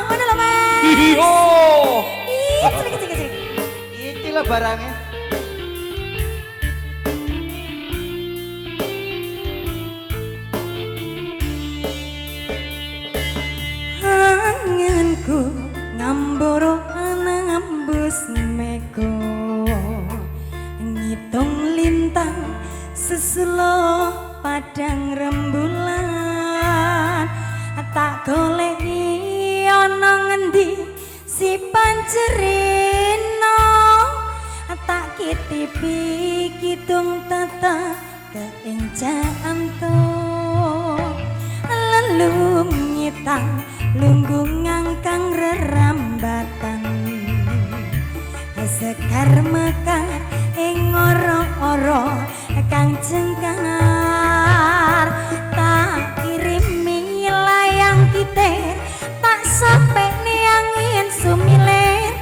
Ngono lho Mas. Iyo. Ih, cilik cilik cilik. Iki lho barangnya. Anganku ngamboro anambus mego ngitung lintang sesulo padang rembulan tak goleki ana ngendi si pancerina tak kitipi kidung tata keencaan to lelungitan lunggungan kang rerambatan sekar mekar ing ora-ora kang jengkar tak kirimi layang kitir tak sampe angin sumilir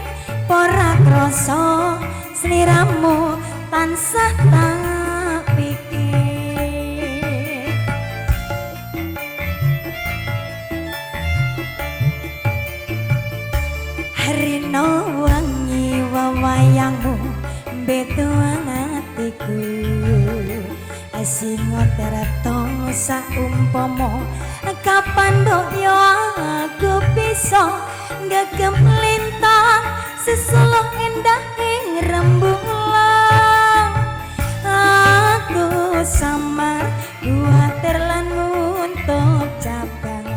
ora krasa sliramu tansah tak pikir. Rino wangi wewayangmu beto atiku singo terto saumpama kapan mbok yo aku bisa ngegem lintang sesuluk endah ing rembulan aku samar kuwatir lan nguntuk cabar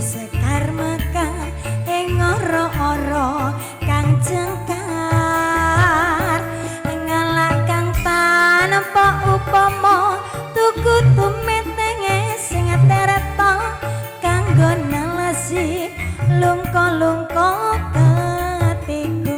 sekar mekar ing ora-ora kang jengkar ngalak kang tanpa upama tuku tumetenge sing tereta kanggo nalasi lungka-lungka ketiku.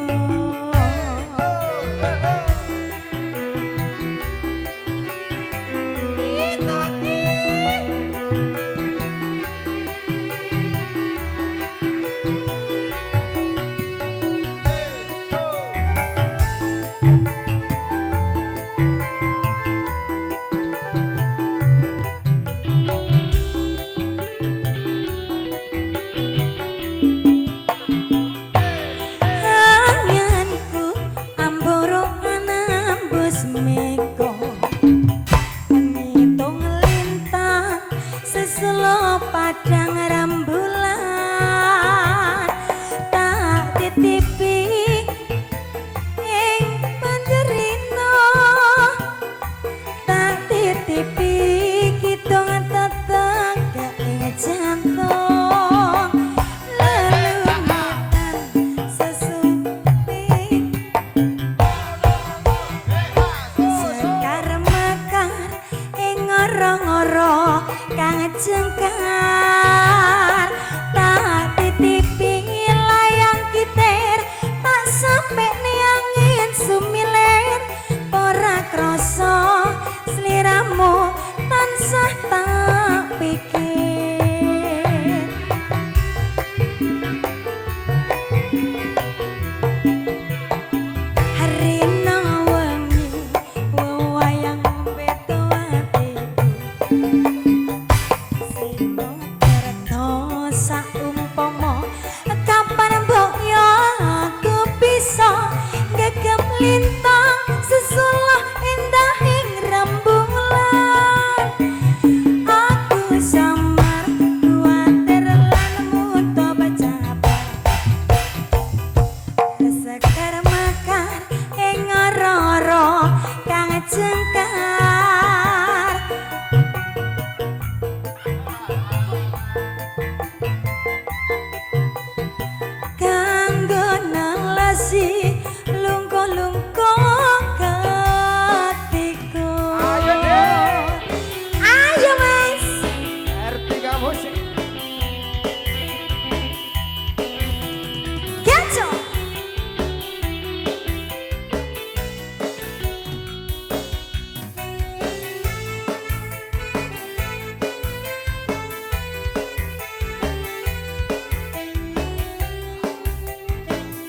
Anganku amboro anambus mego ngitung lintang seselo padang rembulan tak titipi ing panjerino tak titipi kidung teteng ing jantung lelumitan sesupi sekar mekar ing ora-ora kang jengkar tak titipi layang kitir tak sampe angin sumilir ora krasa sliramu tansah tak pikir. Rina wengi wewayang beto atiku singo terto saumpama kapan mbok yo aku bisa ngegem lintang sesulah endah ing rembulan aku samar kuwatir lan muto bacabar sekar mekar ing ora-ora kang jengkar kanggo nalasi lungko-lungko katiku. Ayo, Dek. Ayo Mas. R3 Musik. Gaco.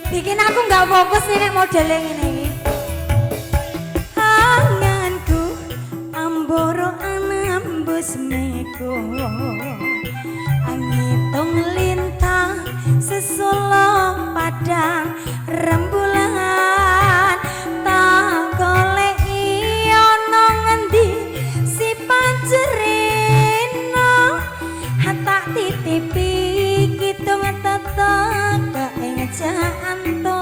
Bikin aku nggak fokus nih nek modelnya ngene iki. Anganku amboro anambus resmiku. Ngitung lintang sesolo padang rembulan, tak goleki ana ngendi si panjerino, tak titipi kidung tetep ing jantung.